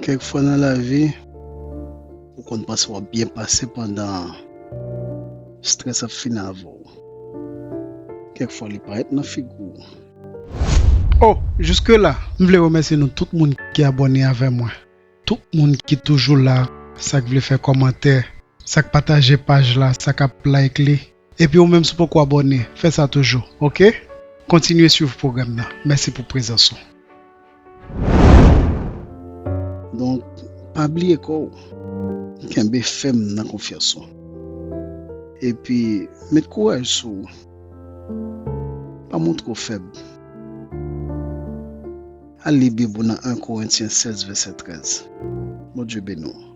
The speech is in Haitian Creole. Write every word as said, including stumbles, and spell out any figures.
Kèk fwa nan lavi, ou konn panse w ap byen pase pandan strès ap fini avè w. Kèk fwa li parèt nan figi w. Oh, jiske la, m vle remèsye nou tout moun ki abòne avè mwen. Tout moun ki toujou la, sa k vle fè kòmantè, sa k pataje paj la, sa k ap like li. Epi ou menm si w poko abòne, fè sa toujou, oke? Kontinye swiv pwogram nan. Mèsi pou prezans ou. Donk, pa bliye kò w. Kenbe fèm nan konfyans ou. Epi, met kouraj sou ou. Pa montre w fèb. Al li Bib ou nan en Korentyen sèz vèsè trèz. Bondye beni w.